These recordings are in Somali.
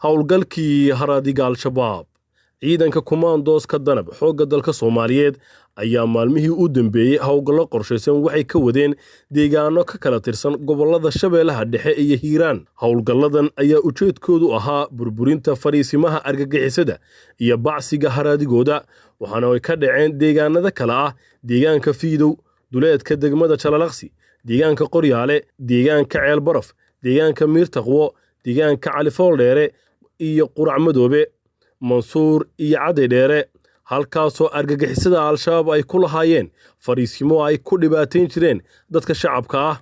Howlgalkii haraadiga Al-Shabaab. Ciidanka kumaandooska Danab xoogga dalka Soomaaliyeed ayaa maalmihii u dambeeyey howlgallo qorshaysan waxay ka wadeen deegaano ka kala tirsan gobollada Shabeellaha Dhexe iyo Hiiraan. Howlgalladan ayaa ujeedkoodu ahaa burburinta fadhiisimaha argagixisada iyo bacsiga haraadigooda, waxaana ay ka dhaceen deegaanada kale ah deegaanka Fiidow, duleedka degmada Jalalaqsi, deegaanka Qoryaale, deegaanka Ceelbaraf, deegaanka Miirtaqwo, deegaanka Califooldheere iyo Qurac Madoobe, Mansuur iyo Cadde Dheere, halkaasoo argagixisada Al-Shabaab ay ku lahaayeen fadhiisimo ay ku dhibaatayn jireen dadka shacabka ah.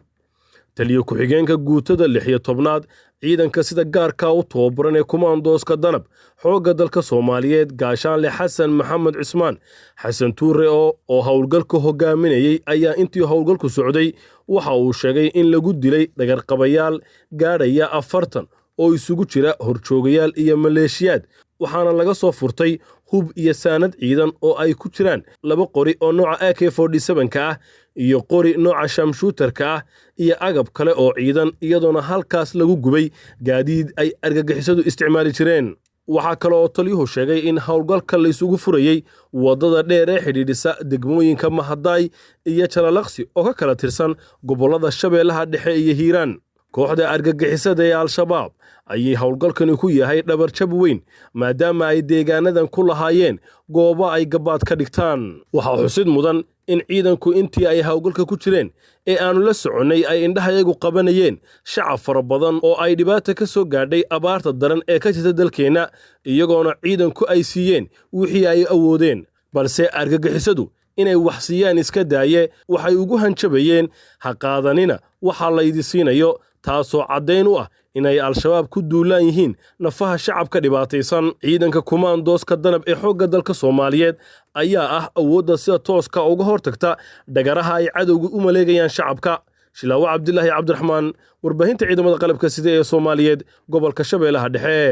Taliyo ku-xigeenka guutada 16aad ciidanka sida gaarka u tababaran ee kumaandooska Danab xoogga dalka Soomaaliyeed, Gaashaanle Xasan Maxamed Cismaan Xasan Tuure oo howlgalka hogaaminayay, ayaa intii howlgalku socday waxa uu sheegay in lagu dilay dhagarqabayaal gaadhaya 40 oo isugu jira horjoogayaal iyo maleeshiyaad, waxaana laga soo furtay hub iyo saanad ciidan oo ay ku jiraan 2 qori oo nooca AK-47ka ah iyo qori nooca shamshuutarka ah iyo agab kale oo ciidan, iyadoona halkaas lagu gubay gaadiid ay argagixisadu isticmaali jireen. Waxaa kale oo taliyuhu sheegay in howlgalka la isugu furayey waddada dheer ee xidhiidhisa degmooyinka Mahadaay iyo Jalalaqsi oo ka kala tirsan gobollada Shabeellaha Dhexe iyo Hiiraan. Kooxda argagixisada ee Al-Shabaab ayay howlgalkani ku yahay dhabarjab weyn, maadaama ay deegaanadan ku lahaayeen goobo ay gabaad ka dhigtaan. Waxaa xusid mudan in ciidanku intii ay howlgalka ku jireen ee aanu la soconnay ay indhahayagu qabanayeen shacab fara badan oo ay dhibaata ka soo gaadhay abaarta daran ee ka jirta dalkeenna, iyagoona ciidanku ay siiyeen wixii ay awoodeen, balse argagixisadu inay wax siiyaan iska daaye waxay ugu hanjabayeen ha qaadanina waxa laydi siinayo, taasoo caddayn u ah inay Al-Shabaab ku duulaan yihiin nafaha shacabka dhibaataysan. Ciidanka kumaandooska Danab ee xoogga dalka Soomaaliyeed ayaa ah awoodda sida tooska uga hortagta dhagaraha ay cadowga u maleegayaan shacabka. Shilaawo Cabdilaahi Cabdiraxmaan, warbaahinta ciidamada qalabka sida ee Soomaaliyeed, gobolka Shabeellaha Dhexe.